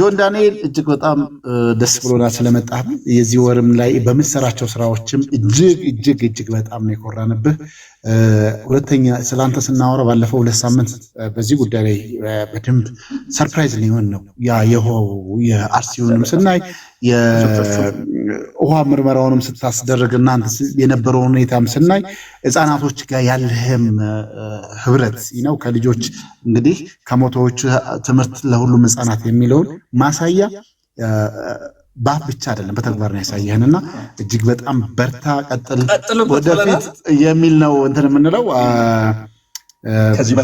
ጆን ዳንኤል እጅግ በጣም ደስ ብሎናል ስለመጣህ። የዚህ ወርም ላይ በምትሰራቸው ስራዎችም እጅግ እጅግ እጅግ በጣም ነው የኮራንብህ። ሁለተኛ ስለአንተ ስናወራ ባለፈው 2 ሳምንት በዚህ ጉዳይ ላይ በደንብ surprise ሊሆን ነው። ያ የውሃው የአርሲውንም ስናይ፣ የውሃ ምርመራውንም ስታስደርግ እናንተ የነበረውን ሁኔታም ስናይ፣ ህፃናቶች ጋር ያለህም ህብረት ነው። ከልጆች እንግዲህ ከሞቶዎቹ ትምህርት ለሁሉም ህፃናት የሚለውን ማሳያ በአፍ ብቻ አይደለም፣ በተግባር ነው ያሳየህን እና እጅግ በጣም በርታ፣ ቀጥል፣ ወደፊት የሚል ነው እንትን የምንለው።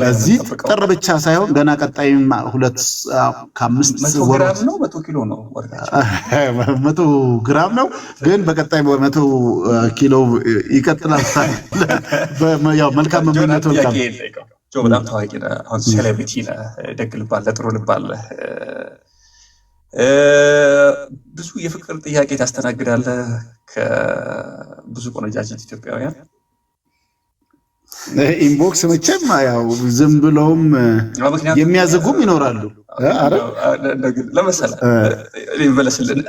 በዚህ ጥር ብቻ ሳይሆን ገና ቀጣይም ሁለት ከአምስት ወራት 100 ግራም ነው፣ ግን በቀጣይ 100 ኪሎ ይቀጥላል። ያው መልካም መመኘት መልካም። በጣም ታዋቂ ነህ፣ አሁን celebrity ነህ፣ ደግ ልብ አለህ፣ ጥሩ ልብ አለህ። ብዙ የፍቅር ጥያቄ ታስተናግዳለህ ከብዙ ቆነጃጅት ኢትዮጵያውያን። Inbox መቼም ያው ዝም ብለውም የሚያዘጉም ይኖራሉ። ለመሰለህ ይመለስልን።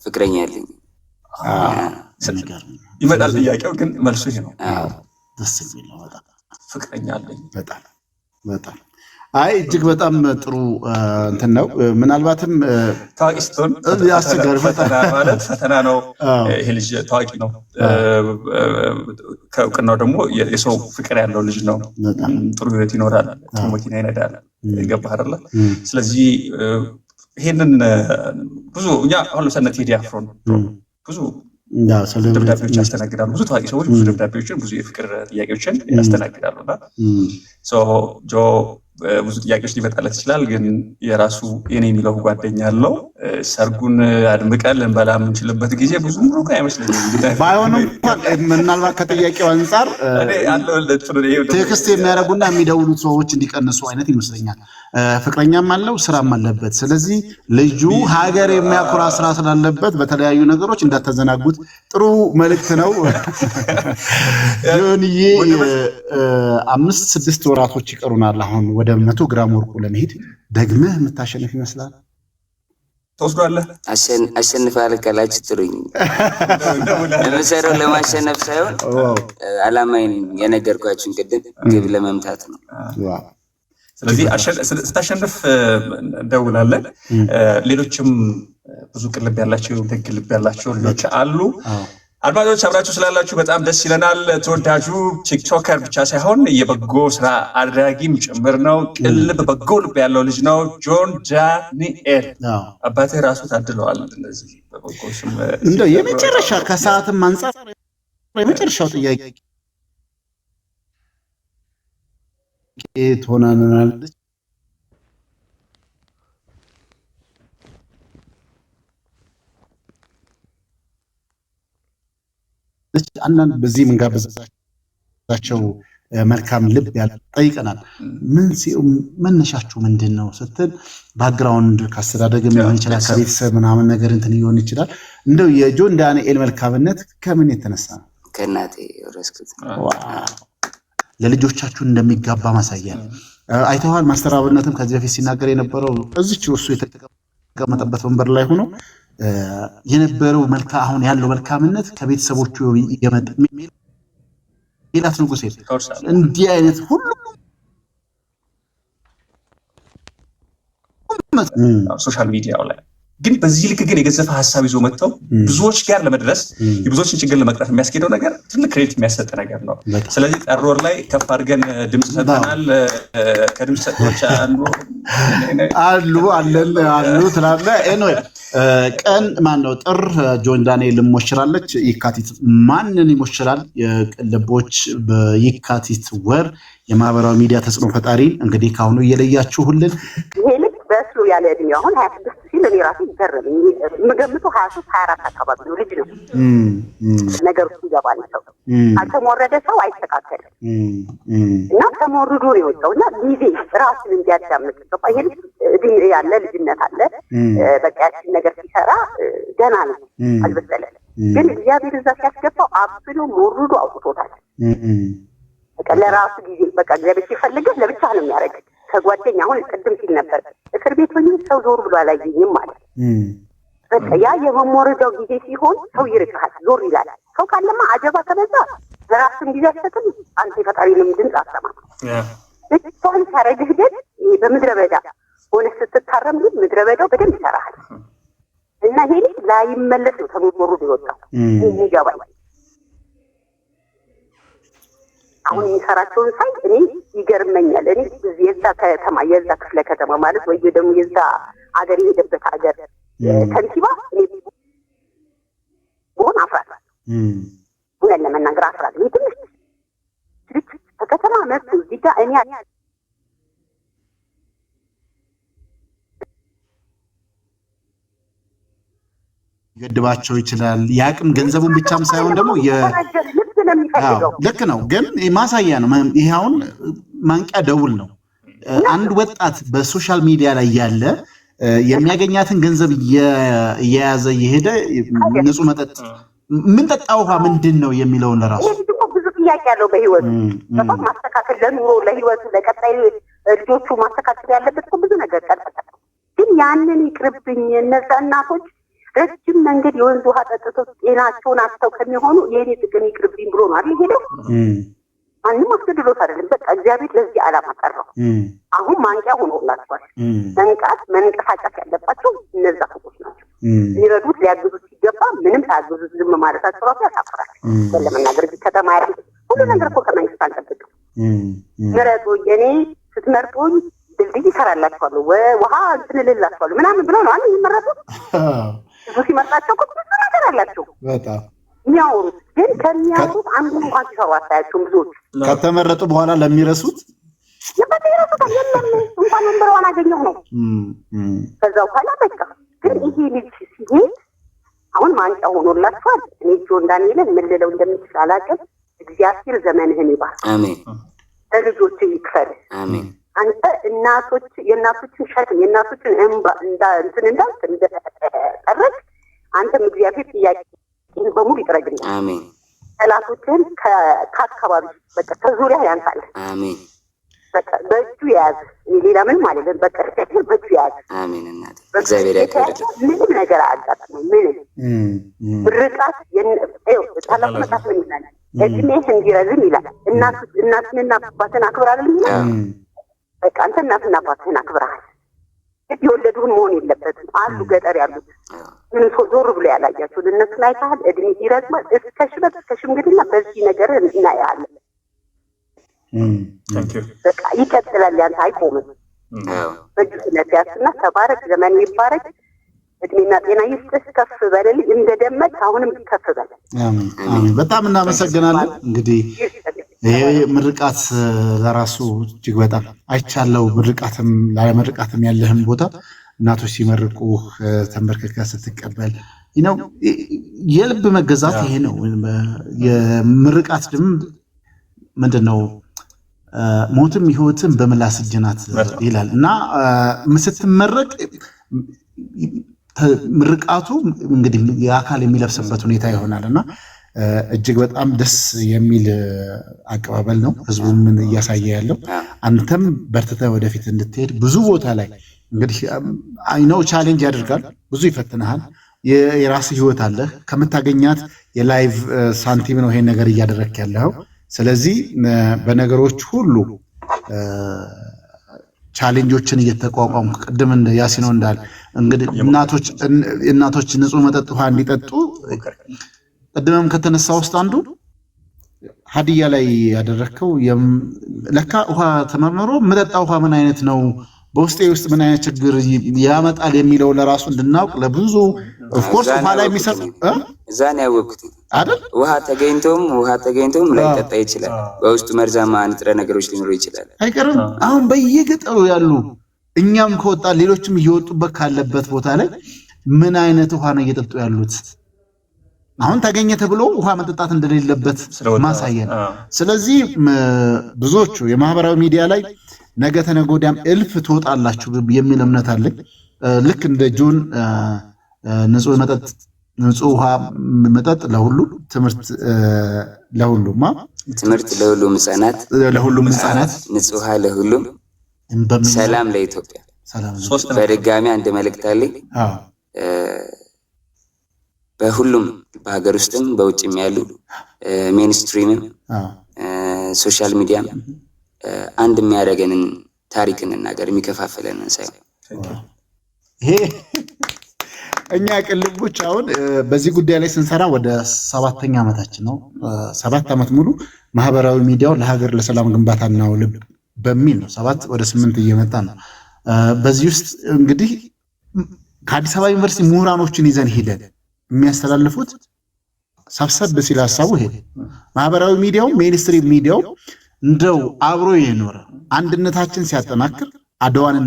ፍቅረኛ ያለኝ። ይመጣል ጥያቄው፣ ግን መልሱ ይሄ ነው። ደስ የሚል ነው በጣም። ፍቅረኛ አለኝ። በጣም በጣም። አይ፣ እጅግ በጣም ጥሩ እንትን ነው። ምናልባትም ታዋቂ ስትሆን አስቸጋሪ ፈተና ማለት ፈተና ነው። ይሄ ልጅ ታዋቂ ነው። ከእውቅናው ደግሞ የሰው ፍቅር ያለው ልጅ ነው። ጥሩ ህይወት ይኖራል። ጥሩ መኪና ይነዳል። ገባህ አይደለ? ስለዚህ ይሄንን ብዙ እኛ አሁን ለምሳሌ ቴዲ አፍሮን ብዙ ደብዳቤዎች ያስተናግዳሉ። ብዙ ታዋቂ ሰዎች ብዙ ደብዳቤዎችን፣ ብዙ የፍቅር ጥያቄዎችን ያስተናግዳሉ። እና ጆ ብዙ ጥያቄዎች ሊመጣለት ይችላል። ግን የራሱ የኔ የሚለው ጓደኛ አለው። ሰርጉን አድምቀን ልንበላ የምንችልበት ጊዜ ብዙ ሩቅ አይመስለኝም። ባይሆንም እንኳን ምናልባት ከጥያቄው አንጻር text የሚያደርጉና የሚደውሉት ሰዎች እንዲቀንሱ አይነት ይመስለኛል። ፍቅረኛም አለው፣ ስራም አለበት። ስለዚህ ልጁ ሀገር የሚያኩራ ስራ ስላለበት በተለያዩ ነገሮች እንዳተዘናጉት ጥሩ መልእክት ነው። ጆንዬ፣ 5-6 ወራቶች ይቀሩናል። አሁን ወደ 100 ግራም ወርቁ ለመሄድ ደግመህ የምታሸንፍ ይመስላል። ተወስዷለህ። አሸንፋለሁ ካላችሁ ጥሩኝ። የምሰራው ለማሸነፍ ሳይሆን አላማዬን የነገርኳችሁን ቅድም ግብ ለመምታት ነው። ስለዚህ ስታሸንፍ እንደውላለን። ሌሎችም ብዙ ቅን ልብ ያላቸው፣ ደግ ልብ ያላቸው ልጆች አሉ። አድማጮች፣ አብራችሁ ስላላችሁ በጣም ደስ ይለናል። ተወዳጁ TikToker ብቻ ሳይሆን የበጎ ስራ አድራጊም ጭምር ነው። ቅን ልብ፣ በጎ ልብ ያለው ልጅ ነው ጆን ዳንኤል። አባትህ ራሱ ታድለዋል። እነዚህ በበጎ ስም እንደው የመጨረሻ ከሰዓትም አንጻር የመጨረሻው ጥያቄ ትሆናለች። አንዳንድ በዚህ የምንጋብዛቸው መልካም ልብ ያለ ጠይቀናል። ምን መነሻችሁ ምንድን ነው ስትል background ከአስተዳደግም ሊሆን ይችላል፣ ከቤተሰብ ምናምን ነገር እንትን ሊሆን ይችላል። እንደው የጆን ዳንኤል መልካምነት ከምን የተነሳ ነው? ከእናቴ የወረስኩት። ለልጆቻችሁ እንደሚጋባ ማሳያ ነው። አይተዋል። ማስተር አብነትም ከዚህ በፊት ሲናገር የነበረው እዚች እሱ የተቀመጠበት ወንበር ላይ ሆኖ የነበረው መልካ አሁን ያለው መልካምነት ከቤተሰቦቹ የመጣ። ሜላት ንጉሴ እንዲህ አይነት ሁሉም Social media ው ላይ ግን በዚህ ልክ ግን የገዘፈ ሀሳብ ይዞ መጥተው ብዙዎች ጋር ለመድረስ፣ የብዙዎችን ችግር ለመቅረፍ የሚያስኬደው ነገር ትልቅ credit የሚያሰጥ ነገር ነው። ስለዚህ ጥር ወር ላይ ከፍ አድርገን ድምፅ ሰጥተናል። ከድምፅ ሰጪዎች አንዱ አሉ አለን አሉ ትላለህ። Anyway፣ ቀን ማን ነው? ጥር ጆን ዳንኤል ሞሽራለች። የካቲት ማንን ይሞሽራል? የቅልቦች በየካቲት ወር የማህበራዊ ሚዲያ ተጽዕኖ ፈጣሪ እንግዲህ ከአሁኑ እየለያችሁልን። ይሄ ልጅ በስሉ ያለ እድሜው አሁን 26 ሲል እኔ ራሴ ይገረመኝ። የምገምተው 23 24 አካባቢ ነው። ልጅ ነው። ነገር ውስጥ ይገባል። ሰው ካልተሞረደ ሰው አይስተካከልም እና ተሞርዶ ነው የወጣው እና ጊዜ ራሱን እንዲያዳምጥ ገባ። ይሄ ልጅ እድሜ ያለ ልጅነት አለ። በቃ ያችን ነገር ሲሰራ ገና ነው፣ አልበሰለም። ግን እግዚአብሔር እዛ ሲያስገባው አብሎ ሞርዶ አውጥቶታል። በቃ ለራሱ ጊዜ፣ በቃ እግዚአብሔር ሲፈልግህ ለብቻ ነው የሚያደርግ። ከጓደኛ አሁን ቅድም ሲል ነበር። እስር ቤት ሆኜ ሰው ዞር ብሎ አላየኝም ማለት። በቃ ያ የመሞረጃው ጊዜ ሲሆን ሰው ይርቅሃል፣ ዞር ይላል። ሰው ካለማ አጀባ ከበዛ ለራስም ጊዜ አትሰጥም፣ አንተ የፈጣሪንም ድምፅ አትሰማም። ብቻህን ሲያደርግህ ግን በምድረ በዳ ሆነህ ስትታረም ግን ምድረ በዳው በደንብ ይሰራሃል። እና ይሄ ልጅ ላይመለስ ነው ተመሞሩ የወጣው የሚገባኝ። አሁን የሚሰራቸውን ሳይ እኔ ይገርመኛል። እኔ የዛ ከተማ የዛ ክፍለ ከተማ ማለት ወይ ደግሞ የዛ አገር የሄደበት አገር ከንቲባ እኔ ብሆን አፍራለሁ። እውነት ለመናገር አፍራለሁ። ይህ ትንሽ ልጅ ከከተማ መጥቶ እዚህ ጋር እኔ ገድባቸው ይችላል። የአቅም ገንዘቡን ብቻም ሳይሆን ደግሞ ልክ ነው፣ ግን ማሳያ ነው። ይሄ አሁን ማንቂያ ደውል ነው። አንድ ወጣት በ social media ላይ ያለ የሚያገኛትን ገንዘብ እየያዘ እየሄደ ንጹህ መጠጥ ምን ጠጣ ውሃ ምንድን ነው የሚለውን ለራሱ ብዙ ጥያቄ ያለው በህይወቱ በጣም ማስተካከል ለኑሮ ለህይወቱ ለቀጣይ ልጆቹ ማስተካከል ያለበት ብዙ ነገር ቀርጠ ግን ያንን ይቅርብኝ። እነዛ እናቶች ረጅም መንገድ የወንዝ ውሃ ጠጥተው ጤናቸውን አጥተው ከሚሆኑ የእኔ ጥቅም ይቅርብኝ ብሎ ነው አይደል ሄደው። ማንም አስገድዶት አይደለም። በቃ እግዚአብሔር ለዚህ ዓላማ ጠራው። አሁን ማንቂያ ሆኖላቸዋል። መንቃት መንቀሳቀስ ያለባቸው እነዛ ሰዎች ናቸው። ሊረዱት ሊያግዙት ሲገባ ምንም ሳያግዙት ዝም ማለታቸው ራሱ ያሳፍራል። ለመናገር ከተማ ያሉት ሁሉ ነገር እኮ ከመንግስት አንጠብቅም። ምረጡኝ፣ እኔ ስትመርጡኝ ድልድይ ይሰራላችኋለሁ፣ ውሃ እንትን እልላችኋለሁ ምናምን ብለው ነው አይደል የሚመረጡት። ብዙ ሲመርጣቸው እኮ ብዙ ነገር አላቸው በጣም የሚያወሩት፣ ግን ከሚያወሩት አንዱ እንኳን ሲሰሩ አታያቸውም። ብዙዎቹ ከተመረጡ በኋላ ለሚረሱት የበቃ ይረሱታል። የለም እንኳን ወንበሯን አገኘሁ ነው። ከዛ በኋላ በቃ ግን ይሄ ልጅ ሲሄድ አሁን ማንቂያ ሆኖላችኋል። እኔ ጆን ዳንኤልን ምን ልለው እንደምችል አላውቅም። እግዚአብሔር ዘመንህን ይባርክ፣ አሜን። ለልጆች ይክፈል። አሜን። አንተ እናቶች የእናቶችን ሸክም የእናቶችን እንባ እንትን እንዳልክ እንደጠረግ አንተም እግዚአብሔር ጥያቄ በሙሉ ይጥረግልሃል። አሜን። ጠላቶችህን ከአካባቢ በቃ ከዙሪያ ያንሳል። አሜን። በቃ በእጁ የያዝ ሌላ ምንም አይደለም። በቃ እግዚአብሔር በእጁ የያዝ። አሜን። እናቴ እግዚአብሔር ያክብርልኝ። ምንም ነገር አያጋጥምም። ምንም ምርቃት ታላቁ መጽሐፍ ምን ይላል? እድሜህ እንዲረዝም ይላል። እናትንና አባትን አክብር አይደል ይላል። በቃ አንተ እናትና አባትህን አክብረሃል። የወለዱህን መሆን የለበትም። አሉ ገጠር ያሉት ምንም ሰው ዞር ብሎ ያላያቸውን እነሱን አይተሃል። እድሜ ይረዝማል እስከ ሽበት እስከ ሽምግልና በዚህ ነገር እናያለን። በቃ ይቀጥላል። ያንተ አይቆምም። በእጁ ስለተያዝና ተባረክ፣ ዘመን ይባረክ፣ እድሜና ጤና ይስጥህ፣ ከፍ በልልኝ። እንደደመቅ አሁንም ከፍ በል። አሜን አሜን። በጣም እናመሰግናለን። እንግዲህ ይሄ ምርቃት ለራሱ እጅግ በጣም አይቻለው። ምርቃትም ላለምርቃትም ያለህም ቦታ እናቶች ሲመርቁ ተንበርክከህ ስትቀበል ነው የልብ መገዛት ይሄ ነው። የምርቃት ድም ምንድን ነው? ሞትም ህይወትም በምላስ እጅ ናት ይላል እና ስትመረቅ ምርቃቱ እንግዲህ የአካል የሚለብስበት ሁኔታ ይሆናል እና እጅግ በጣም ደስ የሚል አቀባበል ነው ህዝቡ ምን እያሳየ ያለው። አንተም በርትተህ ወደፊት እንድትሄድ ብዙ ቦታ ላይ እንግዲህ አይነው challenge ያደርጋል፣ ብዙ ይፈትንሃል። የራስህ ህይወት አለህ። ከምታገኛት የ live ሳንቲም ነው ይሄን ነገር እያደረግክ ያለው። ስለዚህ በነገሮች ሁሉ challenge ኦችን እየተቋቋም ቅድም ያሲኖ እንዳለ እንግዲህ እናቶች ንጹህ መጠጥ ውሃ እንዲጠጡ ቅድምም ከተነሳ ውስጥ አንዱ ሀዲያ ላይ ያደረግከው ለካ ውሃ ተመርምሮ መጠጣ ውሃ ምን አይነት ነው በውስጤ ውስጥ ምን አይነት ችግር ያመጣል የሚለው ለራሱ እንድናውቅ ለብዙ of course ውሃ ላይ የሚሰጥ እዛ ነው ያወቅኩት አይደል? ውሃ ተገኝቶም ላይጠጣ ይችላል። በውስጡ መርዛማ ንጥረ ነገሮች ሊኖሩ ይችላል። አይቀርም። አሁን በየገጠሩ ያሉ እኛም ከወጣ ሌሎችም እየወጡበት ካለበት ቦታ ላይ ምን አይነት ውሃ ነው እየጠጡ ያሉት? አሁን ተገኘ ተብሎ ውሃ መጠጣት እንደሌለበት ማሳያ ነው። ስለዚህ ብዙዎቹ የማህበራዊ ሚዲያ ላይ ነገ ተነገ ወዲያም እልፍ ትወጣላችሁ የሚል እምነት አለኝ። ልክ እንደ ጆን ንጹህ መጠጥ ንጹህ ውሃ መጠጥ ለሁሉም፣ ትምህርት ለሁሉም ትምህርት ለሁሉም ህጻናት ለሁሉም ህጻናት ንጹህ ውሃ ለሁሉም፣ ሰላም ለኢትዮጵያ። ሰላም ነው። ሶስት ነው። በድጋሚ አንድ መልእክት አለኝ። በሁሉም በሀገር ውስጥም በውጭም ያሉ mainstream ም social media ም አንድ የሚያደርገንን ታሪክ እንናገር፣ የሚከፋፍለንን ሳይሆን። ይሄ እኛ ቅልቦች አሁን በዚህ ጉዳይ ላይ ስንሰራ ወደ 7ኛ ዓመታችን ነው። 7 ዓመት ሙሉ ማህበራዊ ሚዲያው ለሀገር ለሰላም ግንባታ እናውል በሚል ነው። 7 ወደ 8 እየመጣ ነው። በዚህ ውስጥ እንግዲህ ከአዲስ አበባ ዩኒቨርሲቲ ምሁራኖችን ይዘን ሂደን የሚያስተላልፉት ሰብሰብ ሲል ሀሳቡ ይሄ ማህበራዊ ሚዲያው mainstream ሚዲያው እንደው አብሮ የኖረ አንድነታችን ሲያጠናክር አድዋን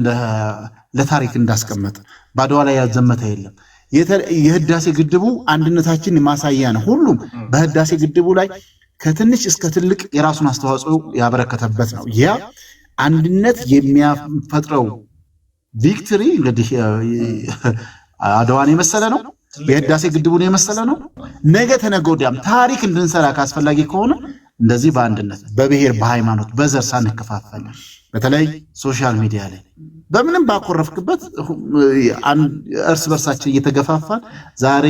ለታሪክ እንዳስቀመጠ በአድዋ ላይ ያልዘመተ የለም። የህዳሴ ግድቡ አንድነታችን ማሳያ ነው። ሁሉም በህዳሴ ግድቡ ላይ ከትንሽ እስከ ትልቅ የራሱን አስተዋጽኦ ያበረከተበት ነው። ያ አንድነት የሚያፈጥረው victory እንግዲህ አድዋን የመሰለ ነው። የህዳሴ ግድቡን የመሰለ ነው። ነገ ተነገ ወዲያም ታሪክ እንድንሰራ ካስፈላጊ ከሆነ እንደዚህ በአንድነት በብሔር፣ በሃይማኖት፣ በዘር ሳንከፋፈል በተለይ social media ላይ በምንም ባኮረፍክበት እርስ በርሳችን እየተገፋፋን ዛሬ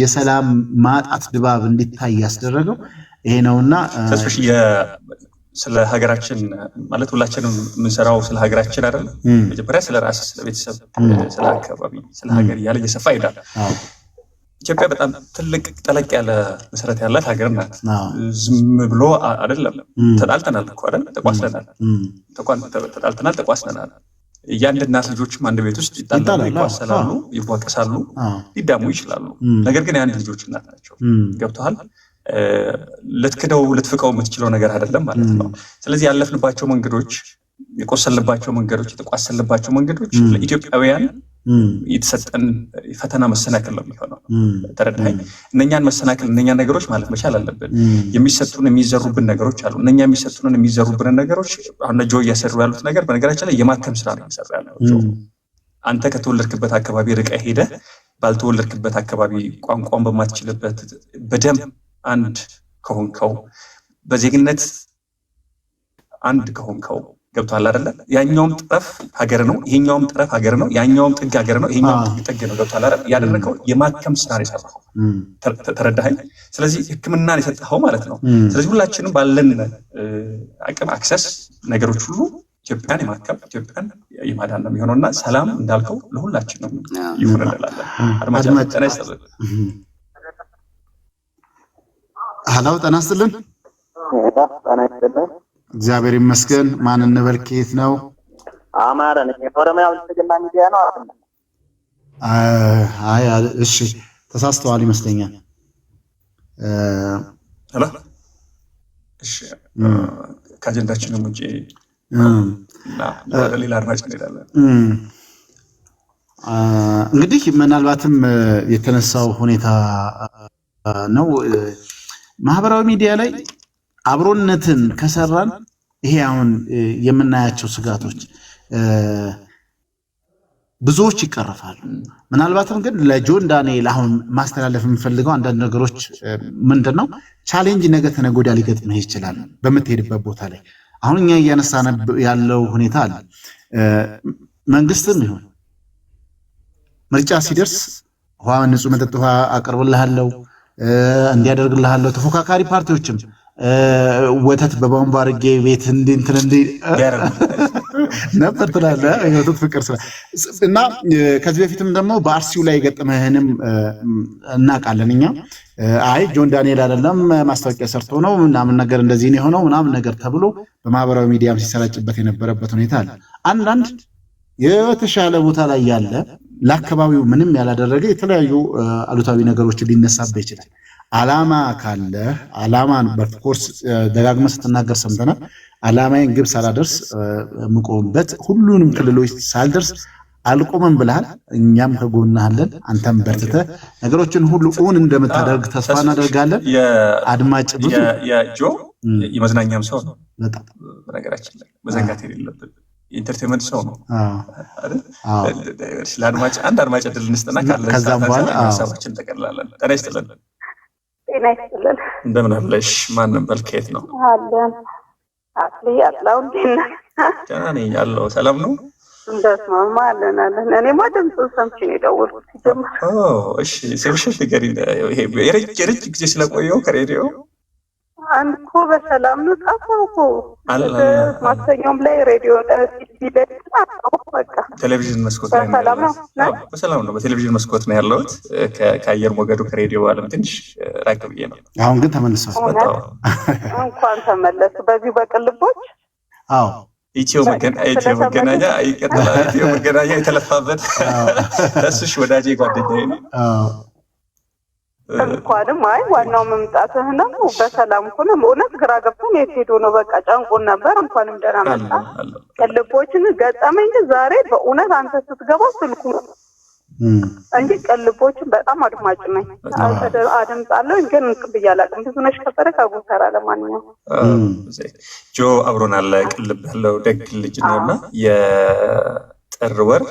የሰላም ማጣት ድባብ እንዲታይ ያስደረገው ይሄ ነውና ተስፍሽ፣ ስለ ሀገራችን ማለት ሁላችንም የምንሰራው ስለ ሀገራችን አይደለም። መጀመሪያ ስለ ራስ፣ ስለ ቤተሰብ፣ ስለ አካባቢ፣ ስለ ሀገር እያለ እየሰፋ ይሄዳል። ኢትዮጵያ በጣም ትልቅ ጠለቅ ያለ መሰረት ያላት ሀገር ናት። ዝም ብሎ አይደለም። ተጣልተናል እኮ አይደል? ተቋስለናል፣ ተጣልተናል፣ ተቋስለናል። የአንድ እናት ልጆችም አንድ ቤት ውስጥ ይጣላሉ፣ ይቋሰላሉ፣ ይቧቀሳሉ፣ ሊዳሙ ይችላሉ። ነገር ግን የአንድ ልጆች እናት ናቸው። ገብቶሃል? ልትክደው ልትፍቀው የምትችለው ነገር አይደለም ማለት ነው። ስለዚህ ያለፍንባቸው መንገዶች፣ የቆሰልንባቸው መንገዶች፣ የተቋሰልንባቸው መንገዶች ለኢትዮጵያውያን የተሰጠን ፈተና መሰናክል ነው የሚሆነው። ተረዳኸኝ? እነኛን መሰናክል እነኛን ነገሮች ማለፍ መቻል አለብን። የሚሰጡን የሚዘሩብን ነገሮች አሉ። እነኛ የሚሰጡንን የሚዘሩብንን ነገሮች አሁን ጆ እያሰሩ ያሉት ነገር በነገራችን ላይ የማከም ስራ ነው እየሰራ ያለው ጆ። አንተ ከተወለድክበት አካባቢ ርቀህ ሄደህ ባልተወለድክበት አካባቢ ቋንቋን በማትችልበት በደም አንድ ከሆንከው፣ በዜግነት አንድ ከሆንከው፣ ገብቶሃል አይደለ? ያኛውም ጠረፍ ሀገር ነው፣ ይሄኛውም ጠረፍ ሀገር ነው፣ ያኛውም ጥግ ሀገር ነው፣ ይሄኛውም ጥግ ጥግ ነው። ገብቶሃል አይደል? ያደረገው የማከም ስራ ነው የሰራኸው። ተረዳኸኝ? ስለዚህ ሕክምናን የሰጠኸው ማለት ነው። ስለዚህ ሁላችንም ባለን አቅም access ነገሮች ሁሉ ኢትዮጵያን የማከም ኢትዮጵያን የማዳን ነው የሚሆነው እና ሰላም እንዳልከው ለሁላችንም ይሁን እንላለን። አድማጭ፣ ጤና ይስጥልን። ሀሎ፣ ጤና ይስጥልን። ጤና ይስጥልን። እግዚአብሔር ይመስገን። ማን እንበል? ከየት ነው? አማረ ነኝ። የኦሮሚያ ብልጽግና ሚዲያ ነው አይደል? አይ፣ እሺ፣ ተሳስተዋል ይመስለኛል። Hello፣ እሺ፣ ከአጀንዳችንም ውጭ እና ወደ ሌላ አድማጭ እንሄዳለን። እንግዲህ ምናልባትም የተነሳው ሁኔታ ነው። ማህበራዊ ሚዲያ ላይ አብሮነትን ከሰራን ይሄ አሁን የምናያቸው ስጋቶች ብዙዎች ይቀረፋሉ። ምናልባትም ግን ለጆን ዳንኤል አሁን ማስተላለፍ የምፈልገው አንዳንድ ነገሮች ምንድን ነው፣ challenge ነገ ተነገ ወዲያ ሊገጥምህ ይችላል በምትሄድበት ቦታ ላይ። አሁን እኛ እያነሳን ያለው ሁኔታ አለ። መንግስትም ይሁን ምርጫ ሲደርስ ውሃ፣ ንጹህ መጠጥ ውሃ አቀርብልሃለሁ፣ እንዲያደርግልሃለሁ፣ ተፎካካሪ ፓርቲዎችም ወተት በቧንቧ አድርጌ ቤት እንዲህ እንትን እንዲህ ነበር ትላለህ። የወተት ፍቅር ስለ እና ከዚህ በፊትም ደግሞ በአርሲው ላይ የገጠመህንም እናውቃለን እኛ። አይ ጆን ዳንኤል አይደለም ማስታወቂያ ሰርቶ ነው ምናምን ነገር እንደዚህ ነው የሆነው ምናምን ነገር ተብሎ በማህበራዊ ሚዲያም ሲሰራጭበት የነበረበት ሁኔታ አለ። አንዳንድ የተሻለ ቦታ ላይ ያለ ለአካባቢው ምንም ያላደረገ የተለያዩ አሉታዊ ነገሮችን ሊነሳበት ይችላል። አላማ ካለ አላማን of course ደጋግመህ ስትናገር ሰምተናል። አላማዬን ግብ ሳላደርስ የምቆምበት ሁሉንም ክልሎች ሳልደርስ አልቆምም ብለሃል። እኛም ከጎንህ አለን። አንተም በርትተህ ነገሮችን ሁሉ እውን እንደምታደርግ ተስፋ እናደርጋለን። አድማጭ ብዙ የጆ የመዝናኛም ሰው ነው። በጣም። በነገራችን ላይ መዘንጋት የሌለብን የ entertainment ሰው ነው። ለአድማጭ አንድ አድማጭ እድል እንስጥና ካለ ከዛም በኋላ ሀሳባችን እንጠቀልላለን። ጤና ይስጥልን። ጤና ይስጥልን። እንደምን አለሽ? ማን እንበል? ከየት ነው? አለን አትልይ አጥላው፣ እንዴት ነህ? ደህና ነኝ አለው። ሰላም ነው? እንደስማማ አለን አለን። እኔማ ድምፁን ሰምቼ ነው የደወልኩት ሲጀመር። እሺ ስምሽን ንገሪኝ። ይሄ የረጅም ጊዜ ስለቆየው ከሬዲዮ አንድ እኮ በሰላም ነው ጠፋሁ እኮ። ማክሰኞም ላይ ሬዲዮ ቲቪ ላይ ጠፋሁ። በቃ ቴሌቪዥን መስኮት ላይ በሰላም ነው? በሰላም ነው። በቴሌቪዥን መስኮት ነው ያለሁት። ከአየር ሞገዱ ከሬዲዮ ዓለም ትንሽ ራቅ ብዬ ነው። አሁን ግን ተመልሷል። እንኳን ተመለሱ። በዚሁ በቅልቦች። አዎ። ኢትዮ መገናኛ ይቀጥላል። ኢትዮ መገናኛ የተለፋበት ተስሽ ወዳጄ ጓደኛዬ ነው። እንኳንም አይ ዋናው መምጣትህ ነው። በሰላም ሆነ። እውነት ግራ ገብቶን የት ሄዶ ነው በቃ ጨንቆን ነበር። እንኳንም ደህና መጣ። ቅልቦችን ገጠመኝ ግን ዛሬ በእውነት አንተ ስትገባ ስልኩ እንጂ ቅልቦችን በጣም አድማጭ ነኝ። አደምጣለሁ ግን እንትን ብዬ አላውቅም። ብዙነሽ ከበደ ከጎተራ። ለማንኛውም ጆ አብሮን አለ። ቅልብ ያለው ደግ ልጅ ነው እና የጥር ወር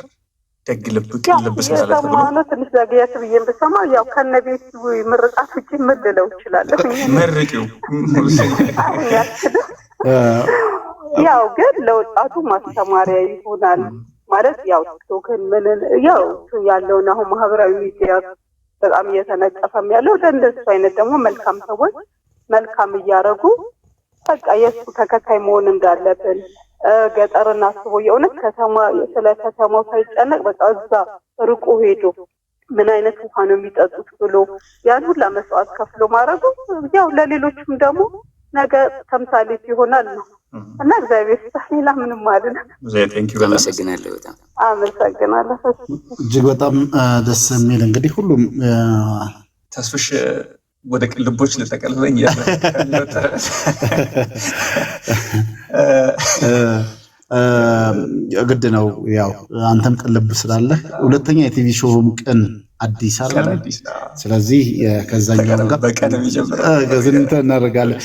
ደግ ልብ ቅልብ ስላለ ተብሎ የሰማነው ትንሽ ዘግየት ብዬ ብሰማ ያው ከነ ቤቱ ምርቃት ውጭ ምን ልለው እችላለሁ? መርቂው። ያው ግን ለወጣቱ ማስተማሪያ ይሆናል ማለት ያው ቲክቶክን ምንን ያው ያለውን አሁን ማህበራዊ ሚዲያ በጣም እየተነቀፈም ያለው ለእንደሱ አይነት ደግሞ መልካም ሰዎች መልካም እያደረጉ በቃ የእሱ ተከታይ መሆን እንዳለብን፣ ገጠርን አስቦ የእውነት ከተማ ስለ ከተማው ሳይጨነቅ በቃ እዛ ርቆ ሄዶ ምን አይነት ውሃ ነው የሚጠጡት ብሎ ያን ሁላ መስዋዕት ከፍሎ ማድረጉ ያው ለሌሎችም ደግሞ ነገ ተምሳሌት ይሆናል ነው እና እግዚአብሔር ይስጥህ። ሌላ ምንም አይደለም። አመሰግናለሁ። በጣም አመሰግናለሁ። እጅግ በጣም ደስ የሚል እንግዲህ ሁሉም ተስፍሽ ወደ ቅልቦች ልጠቀልለኝ። ግድ ነው። ያው አንተም ቅልብ ስላለህ ሁለተኛ የ TV show ም ቅን አዲስ አለ። ስለዚህ ከዛኛው ጋር ዝንተ እናደርጋለን።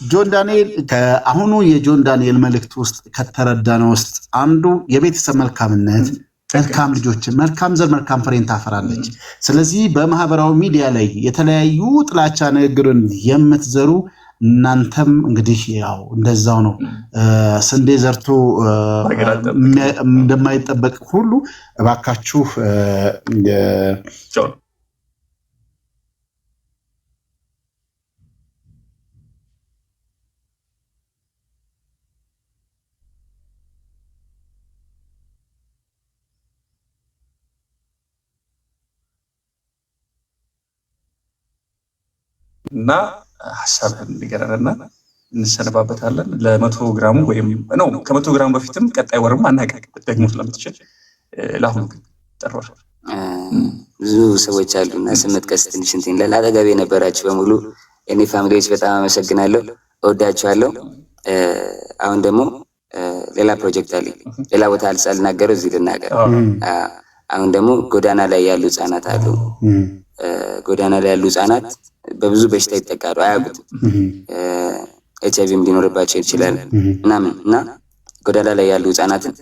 ጆን ዳንኤል ከአሁኑ የጆን ዳንኤል መልእክት ውስጥ ከተረዳነው ውስጥ አንዱ የቤተሰብ መልካምነት፣ መልካም ልጆችን፣ መልካም ዘር መልካም ፍሬን ታፈራለች። ስለዚህ በማህበራዊ ሚዲያ ላይ የተለያዩ ጥላቻ ንግግርን የምትዘሩ እናንተም እንግዲህ ያው እንደዛው ነው። ስንዴ ዘርቶ እንደማይጠበቅ ሁሉ እባካችሁ እና ሀሳብህን ንገረንና እንሰነባበታለን። ለ100 ግራሙ ወይም ነው ከ100 ግራሙ በፊትም ቀጣይ ወርም አናውቅም ደግሞ ስለምትችል ለአሁኑ ግን ጥር ወር ብዙ ሰዎች አሉ እና ስም መጥቀስ ትንሽ እንትን ይላል። አጠገቤ የነበራችሁ በሙሉ የኔ family ዎች በጣም አመሰግናለሁ፣ እወዳችኋለሁ። አሁን ደግሞ ሌላ ፕሮጀክት አለኝ። ሌላ ቦታ አልናገረው እዚህ ልናገር። አሁን ደግሞ ጎዳና ላይ ያሉ ህጻናት አሉ። ጎዳና ላይ ያሉ ህጻናት በብዙ በሽታ ይጠቃሉ፣ አያውቁትም። ኤች አይቪም ሊኖርባቸው ይችላል ምናምን እና ጎዳና ላይ ያሉ ህጻናትን